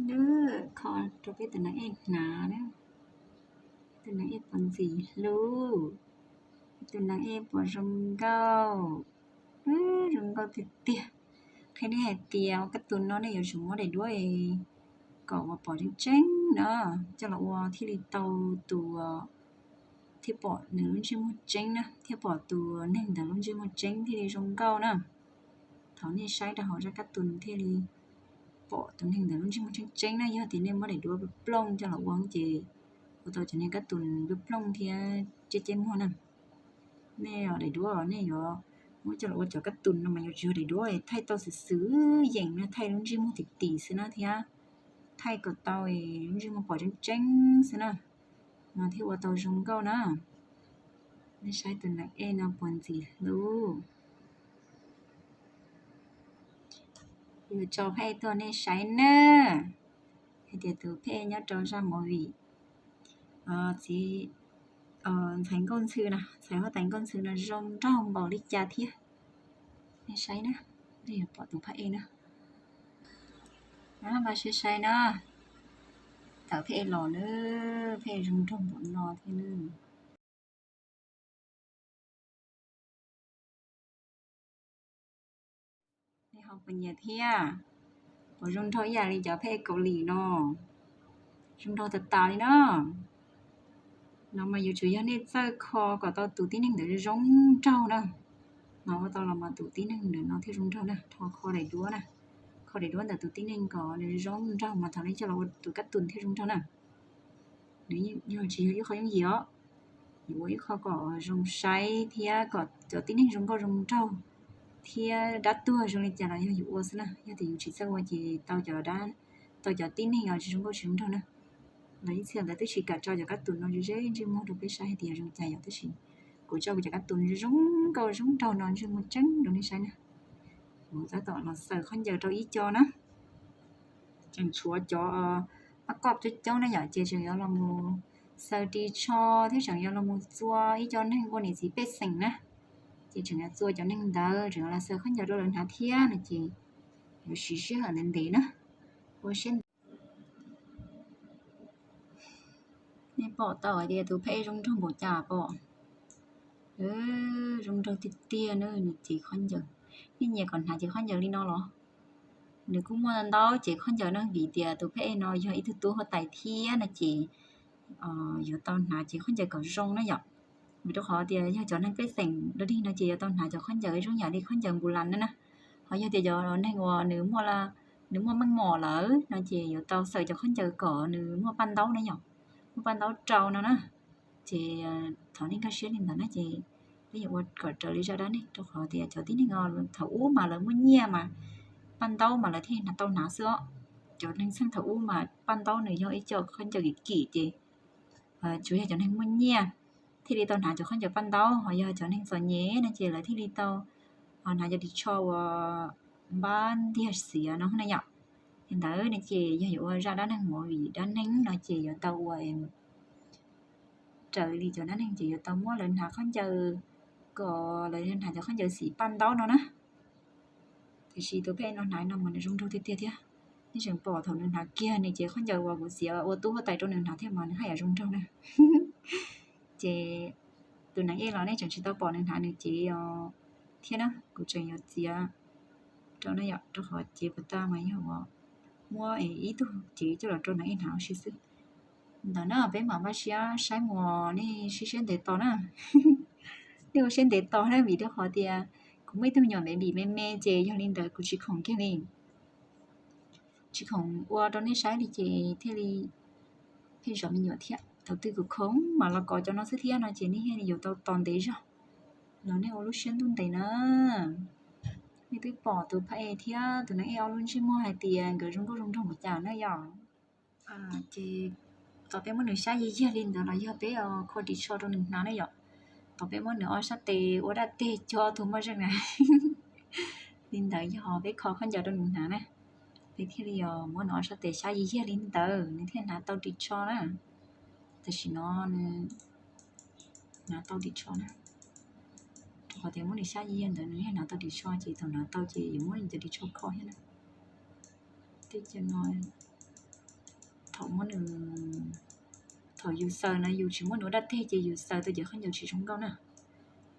Lub kho rau peb tus neeg ej hnav na. Tus neeg ej puas ntxim hlub, tus neeg ej puas zoo nkauj, zoo nkauj tiag tiag. Qhia nej hais tias ua kab tus no nej yuav tsum muab daim duab kom uas pom tseeb tseeb na, coj los ua thiaj li tau tus, thiaj pom nws lub ntsej muag tseeb na, thiaj pom tus neeg ntawd lub ntsej muag tseeb thiaj li zoo nkauj na. Thaum nej saib rau hauv zaj kab tus thiaj li pom tus neeg ntawd lub ntsej muag tseeb tseeb na. Yog tias nej muab daim duab plooj coj los ua ces ua tau cov niag kab tus plooj plooj thiab ceb ceb muag na. Nej daim duab nej yuav muab coj los ua cov kab tus no mas yuav tsum yog daim duab thaij tau xwm xwm yeem na, thaij lub ntsej muag tim tim xwb na thiab thaij kom tau lub ntsej muag pom tseeb tseeb xwb na, mas thiaj ua tau zoo nkauj na. Nej saib tus neeg ej no puas ntxim hlub. Yuav tso phab ej tuaj nej saib na, hais tias tus phab ej nyob rau zaj movie txiv ntxhais nkauj ntxhw na, ntxhais huab tais nkauj ntxhw no zoo nraug npaum li cas thiab. Nej saib na, nej yuav pom tus phab ej na. Npaj siab saib na, tawm phab ej los na, phab ej zoo nraug npaum no thiab na. Nej ho puas nyiam thiab? Puas zoo nraug ib yam li cov phab ej Kaus Lim no? Zoo nraug tas tas li na. No mas yuav tsum yog nej txawj kho kom tau tus tib neeg ntawd zoo nraug na, mas ua tau los mas tus tib neeg ntawd no thiaj zoo nraug na. Rho kho daim duab na, kho daim duab ntawm tus tib neeg kom nws zoo nraug mas thaum nej coj los ua tus kab tus thiaj zoo nraug na. Nws yog tsis yog ib qho yooj yim os, yuav ua ib qho kom zoo saib thiab kom cov tib neeg zoo nkauj zoo nraug thiab dab tuag zoo li cas los yog yus ua xwb na. Yog tias yus tsis txawj ua ces tau cov, tau cov tib neeg os tsis zoo nkauj tsis zoo nraug na. Los ib txhia ntawd twb tsis kam tso cov kab tus no ze ze ntsej muag rau peb saib hais tias zoo cas yom, tab sis kuv tso kuv cov kab tus zoo nkauj zoo nraug no ntsej muag tseeb rau nej saib na. Kuv tab tom los xaws khaub ncaws rau ib co na. Tseem tshuav cov pab koj coob coob na yom, ces tseem yuav los mus xaws ris tsho thiab tseem yuav los mus txua ib co neeg ua niam txiv pej xeem na. Ces tseem yuav txua cov neeg ntawd tseem yuav los xaws khaub ncaws rau lawv hnav thiab no ces yuav siv sij hawm ntev ntev na. Ua siab ntev. Nej pom tau hais tias tus phab ej zoo nraug npaum cas pom? Zoo nraug tiag tiag na, nws cev khaub ncaws. Nej nyiam kom hnav cev khaub ncaws li no los? Nws kuj muaj ntau cev khaub ncaws na, vim tias tus phab ej no yog ib tug tub huab tais thiab no ces yuav tau hnav cev khaub ncaws kom zoo na yom. Vim rau qhov tias yog cov neeg pej xeem dog dig no ces yuav tau hnav cov khaub ncaws zoo yam li khaub ncaws Npus Las na na. Ho yog tias cov neeg uas nws muaj, nws muaj meej mom lawm no ces yuav tau xaws cov khaub ncaws kom nws muaj paj ntaub na yom, muaj paj ntaub rau no na. Ces thaum nej nkag siab li ntawd na ces peb yuav ua kom raws li zaj dab neeg, rau qhov tias cov tib neeg thaum ub mas lawv muaj nyiaj mas paj ntaub mas lawv thiaj hnav tau hnav xwb os. Cov neeg txheej thaum ub mas paj ntaub nws yog ib co khaub ncaws kim kim ces tsuas yog cov neeg muaj nyiaj thiaj li tau hnav cov khaub ncaws paj ntaub, ho yog cov neeg txom nyem no ces lawv thiaj li tau hnav cov ris tsho uas npab ntiag xiav no na yom. Li ntawd no ces yog yuav ua zaj dab neeg movie dab neeg no ces yuav tau ua raws li cov dab neeg ces yuav tau muab lawv hnav khaub ncaws kom lawv hnav cov khaub ncaws xim paj ntaub no na. Tiam sis tus phab ej no hnav no mas nws zoo nraug tiag tiag thiab. Nej tseem pom thaum nws hnav kiag nws cev khaub ncaws uas kuv txiav ua tub huab tais rau nws hnav thiab mas nws haj yam zoo nraug na. Ces tus neeg ej los nej tseem tsis tau pom nws hnav nws cev thiab na, kuv tseem yuav txiav rau na yom, rau qhov cev puas tag mas yog uas muab ib tug cev coj los rau neeg ej hnav ua si xwb. Ntawd na peb mam npaj siab saib mus, nej siab siab ntev tos na. Nej ua siab ntev tos na, vim rau qhov tias kuv muaj ib tug me nyuam baby me me ces yog li ntawd kuv tsis khoom kiag li. Tsis khoom ua rau nej saib li ces thiaj li pheej zov me nyuam thiab. Thaum twg kuv khoom mas los kov cov no xwb thiab no ces nej thiaj li yuav tau tos ntev zog los nej ua lub siab ntuj ntev na. Nej twb pom tus phab ej thiab tus neeg ej ob lub ntsej muag hais tias nkawd zoo nkauj zoo nraug mus cas na yom. Ces tos peb muab nws xyab yiag yiag li ntawd los yog peb kho ris tsho rau nws hnav na yom. Tos peb muab nws ob sab tes ua dab teg cog tus moj zeej na. Li ntawd yog peb kho khaub ncaws rau nws hnav na, peb thiaj li muab nws ob sab tes xyab yiag yiag li ntawd nws thiaj hnav tau ris tsho na. Tam sim no nws hnav tau ris tsho na, rau qhov tias muab nws xyab yiag yiag ntawd nws thiaj hnav tau ris tsho, ces thaum hnav tau ces yuav muab nws cov ris tsho kho thiab na. Tej cov no Thaum muab nws, thaum yus xaws na yus tsis muab nws ua dab teg ces yus xaws tau cov khaub ncaws tsis zoo nkauj na.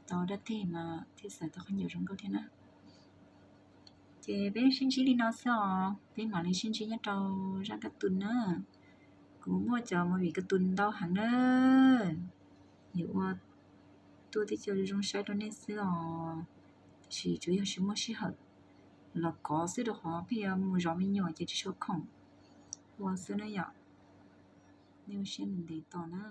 Tau dab teg mas thiaj xaws tau khaub ncaws zoo nkauj thiab na. Ces peb sib ntsib li no xwb os, peb mam li sib ntsib nyob rau zaj kab tus na. Kuv muaj cov movie kab tus ntau heev na, yuav ua tuaj tib co zoo saib rau nej xwb os. Tiam sis tsuas yog tsis muaj sij hawm los kov xwb rau qhov pheej yuav mus zov me nyuam ces tsis tshua khoom ua xwb na yom. Nej ua siab ntev tos na.